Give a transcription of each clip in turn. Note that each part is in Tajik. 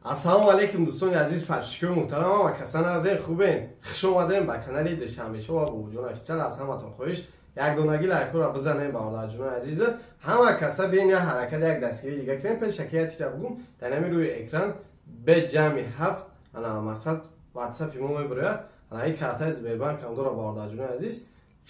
Ассалому алейкум, дӯстони азиз, подписчикои муҳтарам, ҳама касан азен хубен? Хуш омадем ба канали Душанбешо ва Бобоҷон Официал. Аз ҳаматон хоҳиш, якдонагӣ лайкҳоро бизанем, бародарҷонои азиз. Ҳама каса биен, як ҳаракат, як дастгирӣ дига кунем. Пешаки як чиза бугум: дар ҳамин рӯи экран бе ҷамъи ҳафт ана мақсад ватсапи мо мебирояд. Ана ин картаи Сбербанк ҳам дора, бародарҷонои азиз.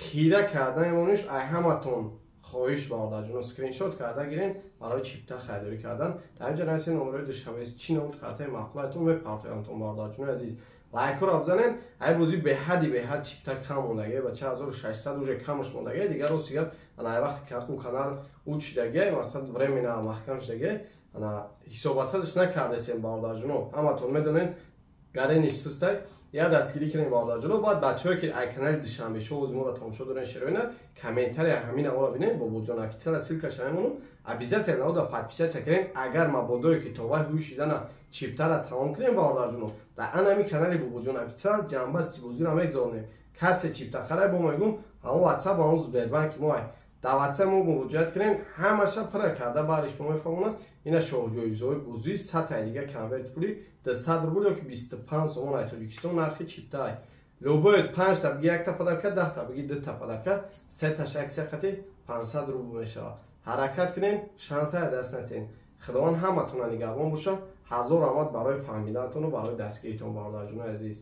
Хира карданамониш ай ҳаматон хоҳиш, бародарҷоно, скриншот карда гирен барои чипта харидорӣ кардан. Дар инҷа наси номерои Душанбе, чӣ намуд картаи маъқулатон мепартоямтон. Бародарҷонои азиз, лайкҳоро бизанен. Ай бозӣ беҳади беҳад чипта кам мондагия, бача, 1600 уже камаш мондагия. Дигар, рости гап, ана ай вақти ӯ канал ӯ шидагия, масалан, временно маҳкам шидагия, ана ҳисобасадаш накардесем. Бародарҷоно, ҳаматон медонед, гарени систай, я дастгирӣ кунем, бародарҷоно. Бояд бачаҳое, ки ай канали Душанбешо ози моро тамошо дорен, шероина комментария ҳамин аворо бинем, Бобоҷон Официал ссылкаша мемонам, обязательно ода подписаться кунем. Агар мабодое ки то вай ҳуй шидана чиптара тамом кунем, бародарҷоно, дар ан ҳамин канали Бобоҷон Официал ҷанбасти бозиро мегзорнем. Касе чипта харай, бо мегум, ҳамон ватсап, ҳамон Сбербанки мо, дар ватсап мо муроҷиат кунем, ҳамаша пура карда бариш мо мефаҳмонад. Ина шоҳҷоизҳои бозӣ, сатай дига конверт пули 200 рубл ёки 25 сомон ай Тоҷикистон нархи чиптай. Любой панҷта биги, якта подарка, 10та биги, дута подарка, сеташ акция қати 500 рубл мешавад. Ҳаракат кунем, шанса даст натен. Худованд ҳаматона нигаҳбон бошад. Ҳазор раҳмат барои фаҳмиданатону барои дастгиритон, бародарҷонои азиз.